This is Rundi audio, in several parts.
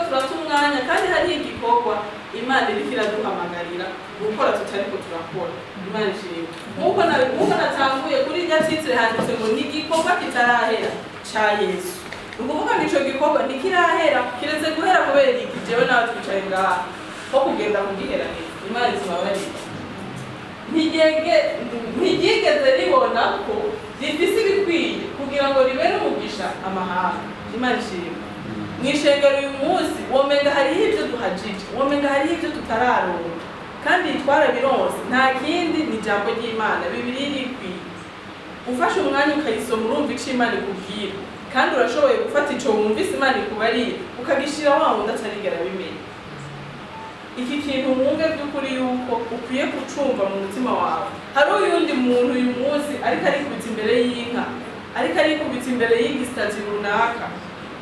Turata umwanya kandi hariho igikorwa Imana iriko iraduhamagarira gukora tutariko turakora. Imana ishimwe. Nk'uko natanguye kuri irya titre, handitse ngo ni igikorwa kitarahera ca Yesu. Ni ukuvuga ngo ico gikorwa ntikirahera, kireze guhera kubera iki? Jewe nawe twicaye ngaha ho kugenda kugiheraneza. Imana itubabarire. Ntiryigeze ribona ko rifise ibikwiye kugira ngo ribere umugisha amahanga. Imana ishimwe. Mu ishengero uyu munsi womenga hariho ibyo duhajije, womenga hariho ibyo tutararonka, kandi twarabironse. Nta kindi, ni ijambo ry'Imana. Bibiliya irikwiye. Ufashe umwanya ukayisoma, urumva ico Imana ikubwira, kandi urashoboye gufata ico wumvise Imana ikubariye, ukagishira wa wundi atarigera abimenya. Iki kintu wumve by'ukuri yuko ukwiye kucumva mu mutima wawe. Hari uyundi muntu uyu munsi ariko arikubita imbere y'inka, ariko arikubita imbere y'igisitati runaka,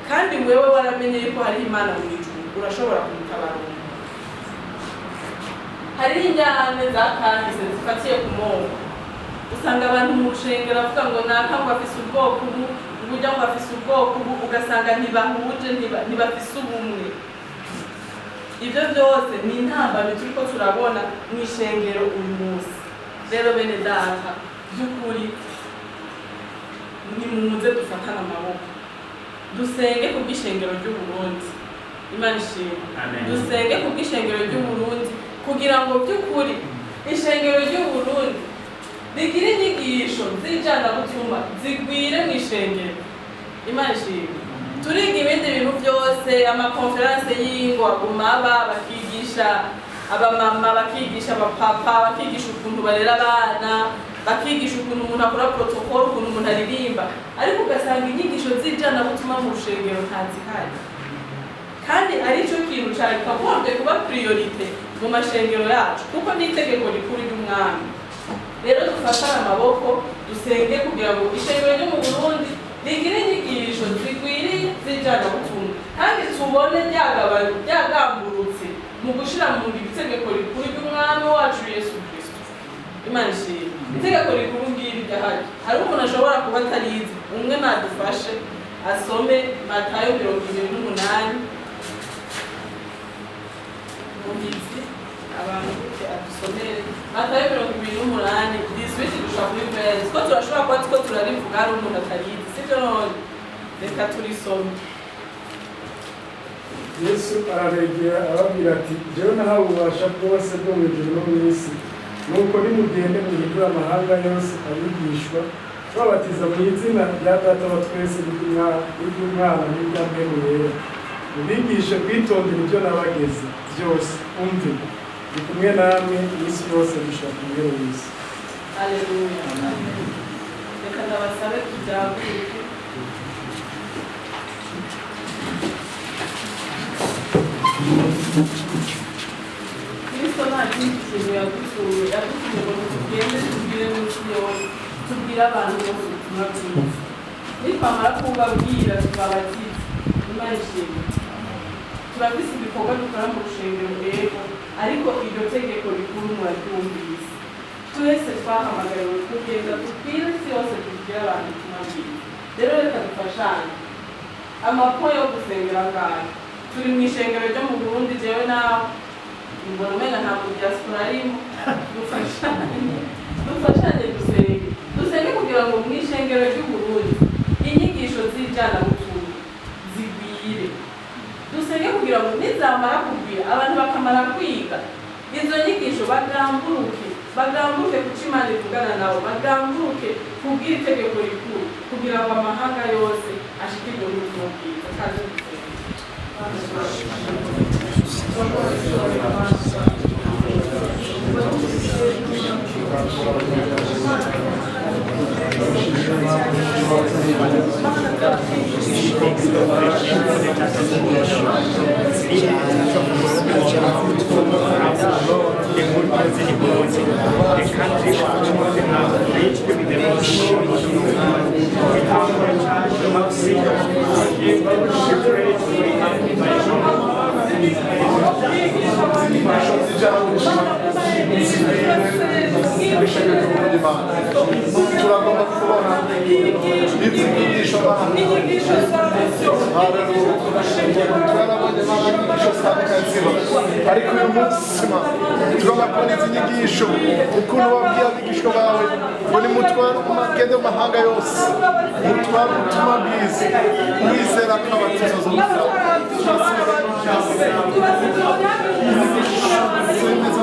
kandi wewe waramenye yuko hariho Imana mu ijuru, urashobora kumutabara. Hariho injyane za kahise zifatiye ku moko. Usanga abantu mu rushengero bavuga ngo naka ngo afise ubwoko ubu, ngo ujya ngo afise ubwoko ubu, ugasanga ntibahuje, ntibafise ubumwe. Ibyo byose ni intambamyi turiko turabona mu ishengero uyu munsi. Rero bene data, by'ukuri nimuze dufatane amaboko, dusenge ku bw'ishengero ry'Uburundi. Imana ishimwe. Amen. Dusenge ku bw'ishengero ry'Uburundi kugira ngo by'ukuri ishengero ry'Uburundi rigire inyigisho z'ijanabutumwa zigwire mu ishengero. Imana ishimwe. Turiga ibindi bintu byose, ama conférences y'ingo aguma aba, bakigisha abamama, bakigisha abapapa, bakigisha ukuntu barera abana, bakigisha ukuntu umuntu akora protocole, ukuntu umuntu aririmba, ariko ugasanga inyigisho z'ijanabutumwa mu rushengero ntazihari, kandi aricyo kintu cari kagombye kuba priorité mu mashengero yacu, kuko ni itegeko rikuru ry'umwami. Rero dufatane amaboko, dusenge kugira ngo ishengero ryo mu Burundi rigire inyigisho zigwiriye z'ijanabutumwa, kandi tubone ryagamburutse mu gushira mu ngiro itegeko rikuru ry'umwami wacu Yesu Kristo. Imana ishimwe. Itegeko rikuru ngiri ryahari. Hariho umuntu ashobora kuba atarizi. Umwe nadufashe asome Matayo 28. Muhizi abantu gutya, adusomere Matayo 28, 18 gushika kuri 20, ko turashobora kuba tuko turarivuga hari umuntu atarizi, sibyo? None reka turisome. Yesu arabegera, arababwira ati: "Jewe nahawe ububasha bwose bwo mu ijuru no mu isi. Nuko nimugende muhindure amahanga yose abigishwa, babatiza mu izina rya Data wa twese n'iry'Umwana n'irya Mpwemu Yera. Mubigishe kwitondera ibyo nabageze byose. Umve, ndi kumwe namwe iminsi yose gushika ku muhero w'isi." Haleluya. Reka ndabasabe tujaguke. Kristo nta kindi kintu yadutuye. Yadutumye ngo tugende tubwire n'isi yose, tubwire abantu bose ubutumwa bwiza. Nitwamara kubabwira, tubabatize. Imana ishimwe. Turafise ibikorwa dukora mu rushengero rero, ariko iryo tegeko rikuru muraryumvise. Twese twahamagariwe kugenda tubwire isi yose, tubwire abantu ubutumwa bwiza. Rero reka dufashanye. Amapo yo gusengera ngayo, turi mu ishengero ryo mu Burundi, jewe nawe mbona umenga nta mu diaspora arimo. Dufashanye, dufashanye, dusenge, dusenge kugira ngo mu ishengero ry'Uburundi inyigisho z'ijanabutumwa zigwire. Dusenge kugira ngo nizamara kugwira, abantu bakamara kwiga izo nyigisho, bagamburuke, bagamburuke kuco Imana ivugana nabo, bagamburuke kubwira itegeko rikuru, kugira ngo amahanga yose ashikirwe n'ubutumwa bwiza. Kaze dusenge. Turagomba kubona izi nyigisho, Mana. Inyigisho za mission. Haleluya, twarabonye, Mana. Munsi, Mana, tugomba kubona izi nyigisho, ukuntu wabwiye abigishwa bawe ngo nimutware umagende mu mahanga yose, mutware ubutumwa bwiza, uwizera akabatizwa azokira. Zemeza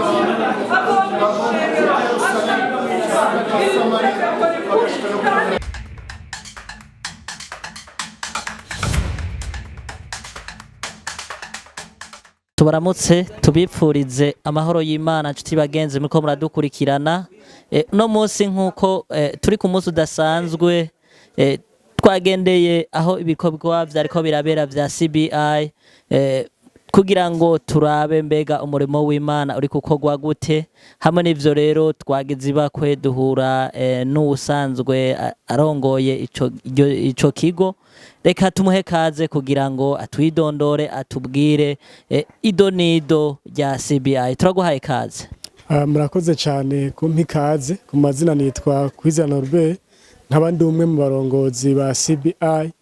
abantu bava muri Yerusalemu, bakaja Samariya, bagashika no ku Tubaramutse, tubipfurize amahoro y'Imana, nshuti bagenzi muriko muradukurikirana. Uno munsi nk'uko turi ku munsi udasanzwe, twagendeye aho ibikorwa vyariko birabera vya CBI, kugira ngo turabe mbega umurimo w'Imana uri gukorwa gute. Hamwe n'ivyo rero twagize ibakwe duhura n'uwusanzwe arongoye ico kigo. Reka tumuhe kaze kugira ngo atwidondore, atubwire ido n'ido rya CBI. Turaguhaye kaze. Murakoze cyane kumpa ikaze. Ku mazina nitwa Kwizera Norbert, nkaba ndi umwe mu barongozi ba CBI,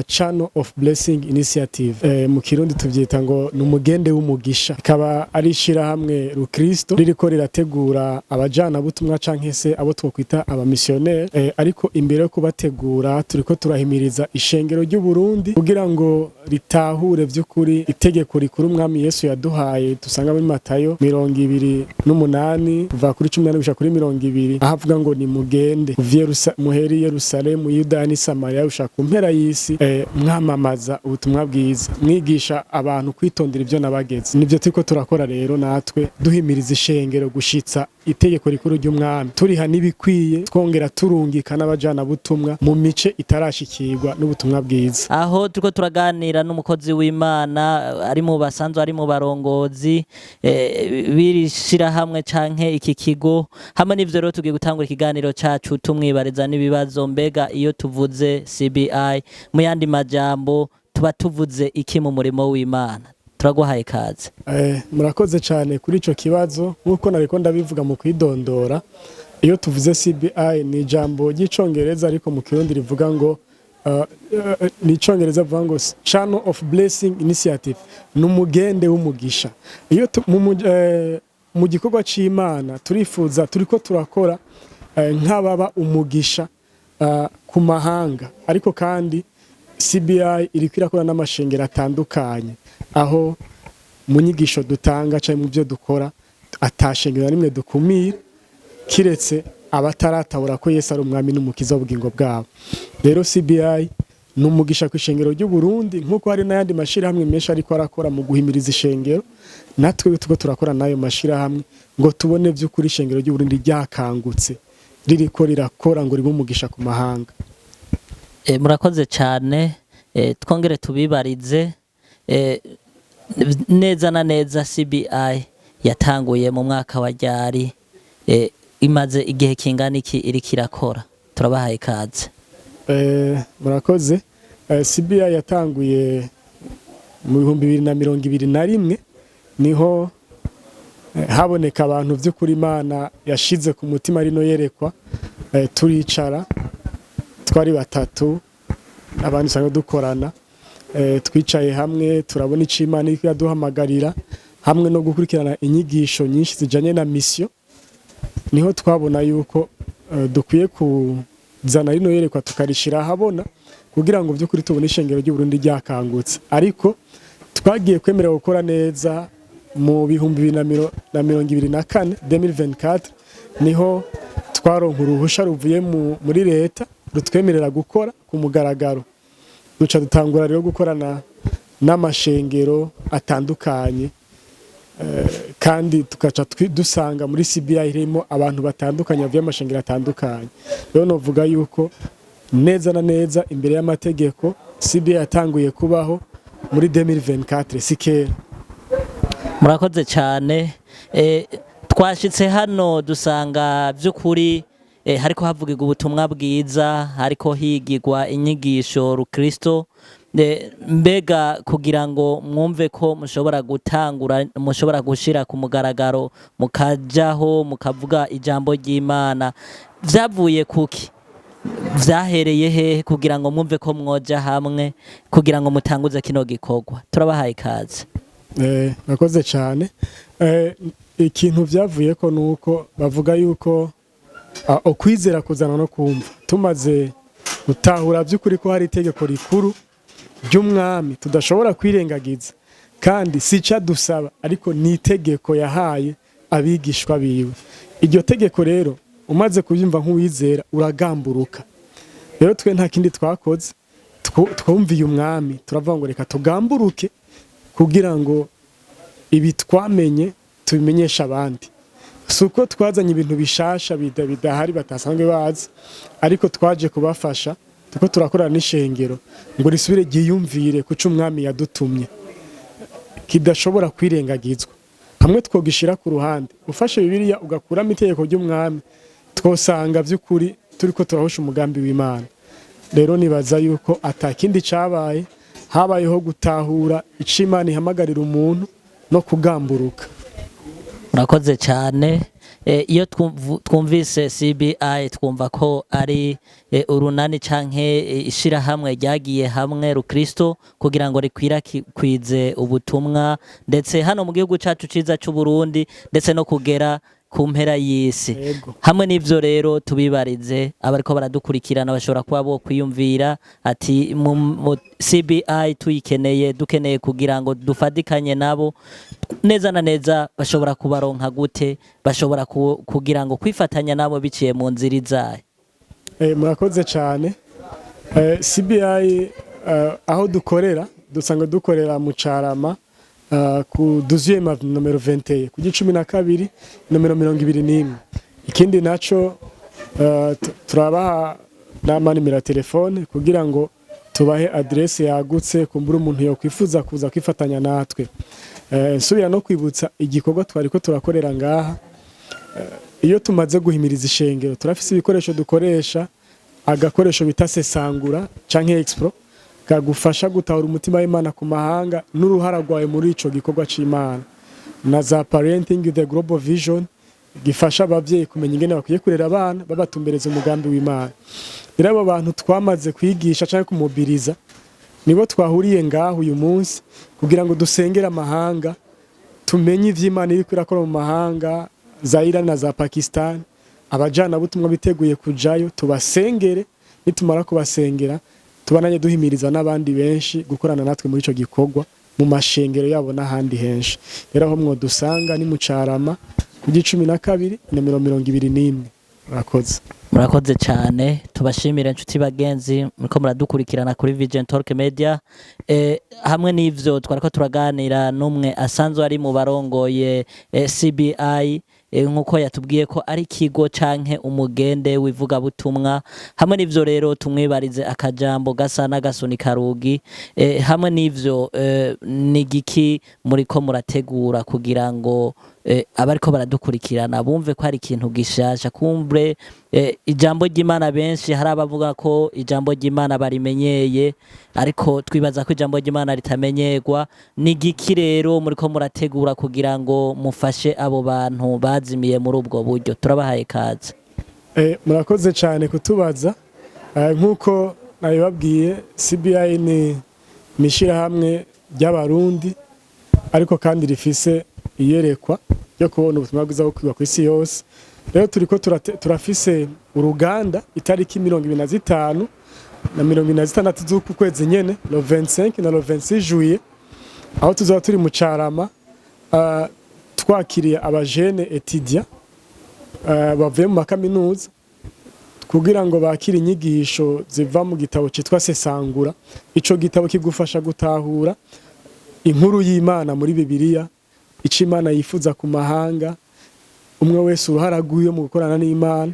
Channel of Blessing Initiative. Mu Kirundi tubyita ngo ni umugende w'umugisha, ikaba ari ishyirahamwe rukristo ririko rirategura abajanabutumwa canke se abo twokwita abamisiyoneri. Ariko imbere yo kubategura, turiko turahimiriza ishengero ry'u Burundi kugira ngo ritahure vy'ukuri itegeko rikuru Umwami Yesu yaduhaye, dusanga muri Matayo 28, kuva kuri 18 gushika kuri 20, aho avuga ngo nimugende muhere i Yerusalemu, Yudaya n'i Samariya, gushika ku mpera y'isi, mwamamaza ubutumwa bwiza, mwigisha abantu kwitondera ibyo nabageze. Nibyo turiko turakora rero natwe, duhimiriza ishengero gushitsa itegeko rikuru ry'Umwami, turiha n'ibikwiye, twongera turungika n'abajanabutumwa mu mice itarashikirwa n'ubutumwa bwiza. Aho turiko turaganira n'umukozi w'Imana ari mu basanzwe ari mu barongozi b'iri shirahamwe canke iki kigo. Hamwe n'ivyo rero tugiye gutangura ikiganiro cacu tumwibariza n'ibibazo. Mbega iyo tuvuze CBI mu yandi majambo tuba tuvuze iki mu murimo w'Imana? Turaguhaye kaze. Murakoze cyane kuri ico kibazo. Nk'uko nariko ndabivuga mu kwidondora, iyo tuvuze CBI ni ijambo ry'Icongereza, ariko mu Kirundi rivuga ngo ni Icongereza bivuga ngo Channel of Blessing Initiative, ni umugende w'umugisha. Iyo mu gikorwa c'Imana turifuza, turiko turakora nk'ababa umugisha ku mahanga, ariko kandi CBI iriko irakora n'amashengero atandukanye, aho mu nyigisho dutanga cyangwa mu byo dukora atashengero na rimwe dukumira, kiretse abataratabura ko Yesu ari Umwami n'Umukiza w'ubugingo bwabo. Rero CBI ni umugisha ku ishengero ry'u Burundi, nk'uko hari n'ayandi mashyirahamwe menshi ariko arakora mu guhimiriza ishengero. Natwe tuko turakora n'ayo mashyirahamwe ngo tubone by'ukuri ishengero ry'u Burundi ryakangutse, ririko rirakora ngo ribe umugisha ku mahanga. Murakoze cyane. Twongere tubibarize neza na neza, CBI yatanguye mu mwaka wa ryari? Imaze igihe kingana iki iriko irakora? Turabahaye ikaze. Murakoze. CBI yatanguye mu 2021, niho haboneka abantu by'ukuri Imana yashize ku mutima rino yerekwa. Turicara, twari batatu, abandi usanga dukorana. Twicaye hamwe, turabona icyo Imana iriko iraduhamagarira, hamwe no gukurikirana inyigisho nyinshi zijanye na mission, niho twabona yuko dukwiye kuzana rino yerekwa tukarishira ahabona kugira ngo by'ukuri tubone ishengero ry'u Burundi ryakangutse. Ariko twagiye kwemerera gukora neza mu 2024, 2024, niho twaronka uruhusha ruvuye muri leta rutwemerera gukora ku mugaragaro. Duca dutangura rero gukorana n'amashengero atandukanye, kandi tugaca dusanga muri CBI harimo abantu batandukanye bavuye amashengero atandukanye. Rero novuga yuko neza na neza imbere y'amategeko CBI yatanguye kubaho muri 2024, si kera. Murakoze cyane. Twashitse hano dusanga by'ukuri hariko havugirwa ubutumwa bwiza, hariko higirwa inyigisho rukristo. Mbega kugira ngo mwumve ko mushobora gutangura, mushobora gushira ku mugaragaro, mukajaho mukavuga ijambo ry'Imana, vyavuye kuki? Vyahereye hehe kugira ngo mwumve ko mwoja hamwe kugira ngo mutanguze kino gikorwa? Turabahaye ikaze. Murakoze cyane. Ikintu byavuye ko nuko bavuga yuko ukwizera kuzana no kumva. Tumaze gutahura by'ukuri ko hari itegeko rikuru ry'umwami tudashobora kwirengagiza, kandi si icyo adusaba, ariko ni itegeko yahaye abigishwa biwe. Iryo tegeko rero, umaze kubyumva nk'uwizera, uragamburuka. Rero twe nta kindi twakoze, twumviye umwami, turavuga ngo reka tugamburuke kugira ngo ibi twamenye tubimenyeshe abandi. Si uko twazanye ibintu bishasha bidahari batasanzwe bazi, ariko twaje kubafasha tuko turakorana n'ishengero ngo risubire ryiyumvire kuco umwami yadutumye kidashobora kwirengagizwa. Hamwe twogishira ku ruhande, ufashe Bibiliya ugakuramo itegeko ry'umwami, twosanga by'ukuri turiko turahusha umugambi w'Imana. Rero nibaza yuko atakindi cabaye, habayeho gutahura ico Imana ihamagarira umuntu no kugamburuka. Murakoze cyane. Iyo twumvise CBI, twumva ko ari urunani canke ishirahamwe ryagiye hamwe rukristo kugira ngo rikwirakwize ubutumwa, ndetse hano mu gihugu cacu ciza c'u Burundi, ndetse no kugera ku mpera y'isi. Hamwe n'ivyo rero, tubibarize abariko baradukurikirana, bashobora kuba bo kwiyumvira ati mu CBI tuyikeneye, dukeneye kugira ngo dufatikanye nabo neza na neza, bashobora kubaronka gute? Bashobora kugira ngo kwifatanya nabo biciye mu nzira izahe? Murakoze cyane. CBI, aho dukorera, dusanga dukorera mu Carama, ku 12e nomero 21, ku 12, nomero 21. Ikindi naco, turabaha n'amanimero ya telefone kugira ngo tubahe adresse yagutse, kumbura umuntu yokwifuza kuza kwifatanya natwe. Nsubira no kwibutsa igikorwa twariko turakorera ngaha. Iyo tumaze guhimiriza ishengero, turafise ibikoresho dukoresha, agakoresho bita Sesangura canke Expro, kagufasha gutahura umutima w'Imana ku mahanga n'uruhara rwawe muri ico gikorwa c'Imana, na za Parenting the Global Vision, gifasha abavyeyi kumenya ingene bakwiye kurera abana babatumbereza umugambi w'Imana. Rero abo bantu twamaze kwigisha canke kumobiriza nibo twahuriye ngaho uyu munsi kugira ngo dusengere amahanga, tumenye ivy'Imana iriko irakora mu mahanga za Iran na za Pakistan. Abajana butumwa biteguye kujayo, tubasengere. Nitumara kubasengera, tubananye duhimiriza n'abandi benshi gukorana natwe muri ico gikorwa mu mashengero yabo n'ahandi henshi. Rero aho mwodusanga ni mu Carama, ku 12, nomero 21. Murakoze. Murakoze cyane. Tubashimire, inshuti bagenzi muriko muradukurikirana kuri Vision Talk Media. Hamwe n'ivyo, twariko turaganira n'umwe asanzwe ari mu barongoye CBI, nkuko yatubwiye ko ari ikigo canke umugende w'ivugabutumwa. Hamwe n'ivyo rero, tumwibarize akajambo gasa n'agasunika rugi. Hamwe n'ivyo, ni giki muriko murategura kugira ngo abariko baradukurikirana bumve ko hari ikintu gishasha? Kumbre ijambo ry'Imana, benshi hari abavuga ko ijambo ry'Imana barimenyeye, ariko twibaza ko ijambo ry'Imana ritamenyerwa. Ni giki rero muriko murategura kugira ngo mufashe abo bantu bazimiye muri ubwo buryo? Turabahaye kaze. Murakoze cyane kutubaza. Nk'uko nabibabwiye, CBI ni ishyirahamwe ry'Abarundi, ariko kandi rifise iyerekwa ryo kubona ubutumwa bwiza bwo ku isi yose. Rero turiko turafise uruganda itariki 25 na 26 z'uku kwezi nyene, le 25 na le 26 juillet, aho tuzaba turi mu Carama, twakiriye abajene étudiants bavuye mu makaminuza kugira ngo bakire inyigisho ziva mu gitabo cyitwa Sesangura. Ico gitabo kigufasha gutahura inkuru y'Imana muri Bibiliya, ico Imana yifuza ku mahanga, umwe wese uruhara rwiwe mu gukorana n'Imana.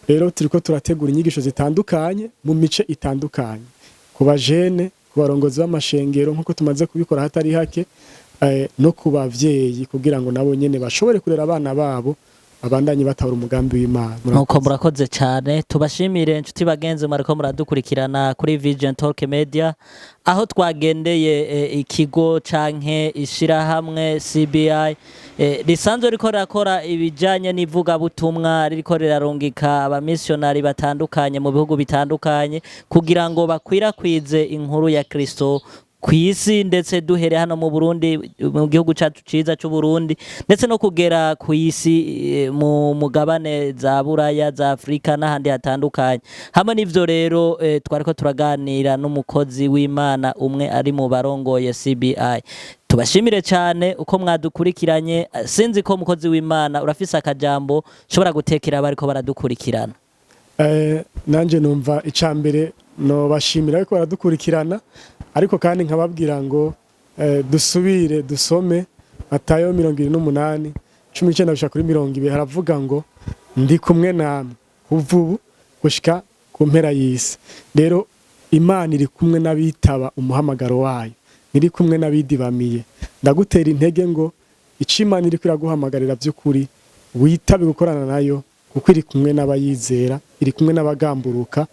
Rero turiko turategura inyigisho zitandukanye mu mice itandukanye, ku bajene, ku barongozi b'amashengero nk'uko tumaze kubikora hatari hake, no ku bavyeyi, kugira ngo nabo nyene bashobore kurera abana babo babandanye batahura umugambi w'Imana. Nuko murakoze cyane. Tubashimire, inshuti bagenzi mwariko muradukurikirana kuri Vision Talk Media, aho twagendeye ikigo canke ishirahamwe CBI, risanzwe riko rirakora ibijanye n'ivugabutumwa, ririko rirarungika abamissionari batandukanye mu bihugu bitandukanye kugira ngo bakwirakwize inkuru ya Kristo. ku isi, ndetse duhere hano mu Burundi, mu gihugu cyacu ciza cy'u Burundi, ndetse no kugera ku isi, mu mugabane za Buraya, za Afrika n'ahandi hatandukanye. Hamwe n'ivyo rero, twariko turaganira n'umukozi w'Imana umwe ari mu barongoye CBI. Tubashimire cyane uko mwadukurikiranye. Sinzi ko umukozi w'Imana urafise akajambo ushobora gutekera abariko baradukurikirana. Nanje numva icambere no bashimira ariko baradukurikirana, ariko kandi nkababwira ngo dusubire dusome Matayo 28:19 gushika kuri 20. Haravuga ngo: "Ndi kumwe namwe kuva ubu gushika ku mpera y'isi." Rero Imana iri kumwe n'abitaba umuhamagaro wayo, ntiri kumwe n'abidibamiye. Ndagutera intege ngo icyo Imana iri iraguhamagarira by'ukuri witabe gukorana nayo, kuko iri kumwe n'abayizera, iri kumwe n'abagamburuka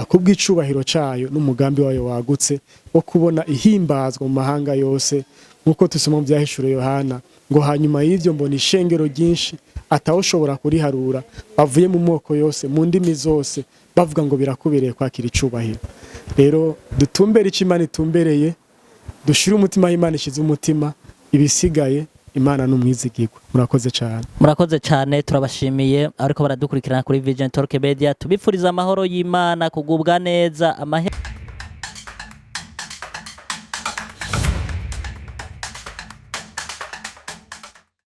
kubw'icubahiro cayo n'umugambi wayo wagutse wo kubona ihimbazwa mu mahanga yose, nk'uko tusoma mu Byahishuro Yohana ngo: "Hanyuma y'ivyo mbona ishengero ryinshi atawushobora kuriharura, bavuye mu moko yose, mu ndimi zose, bavuga ngo: 'Birakubereye kwakira icubahiro.'" Rero dutumbere icyo Imana itumbereye, dushire umutima aho Imana ishize umutima, ibisigaye Imana n'umwizigirwa. Murakoze cyane. Murakoze cyane, turabashimiye ariko baradukurikirana kuri Vision Talk Media. Tubifuriza amahoro y'Imana, kugubwa neza.